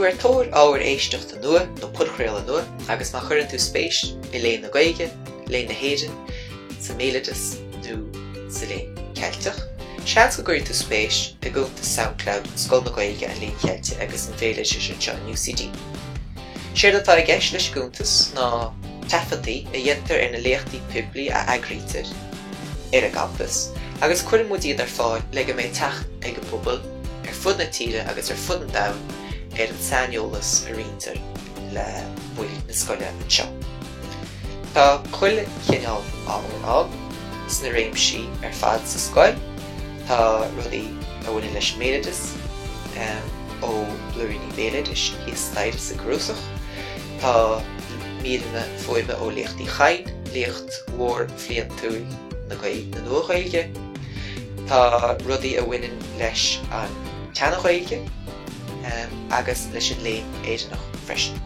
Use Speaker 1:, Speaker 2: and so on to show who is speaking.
Speaker 1: tú ar tóir ábhair éisteachta nua nó podchraoladh nua agus má chuireann tú spéis i Léann na Gaeilge, Léann na hÉireann, sa mbéaloideas nó sa Léann Ceilteach, seans go gcuirfidh tú spéis i gcuntas Soundcloud Scoil na Gaeilge, an Léinn Cheiltigh agus an Bhéaloidis anseo in UCD. Séard atá i gceist leis an gcuntas ná taifeadtaí a dhéantar ar na léachtaí poiblí a eagraítear ar an gcampas agus cuireann muid iad ar fáil le go mbeidh teacht ag an bpobal ar fud na tíre agus ar fud an domhain ar an saineolas a roinntear le baill na scoile anseo. Tá chuile chineál ábhair ann sna réimsí ar fad sa scoil. Tá rudaí a bhaineann leis an mbéaloideas, ó Blúiríní Béaloidis thíos staighre sa gcnuasach. Tá míreanna fuaime ó Léacht Uí Chadhain, léacht mhór bhliantúil na na Nua-Ghaeilge. Tá rudaí a bhaineann leis an tSeana-Ghaeilge agus leis an Léann Éireannach freisin.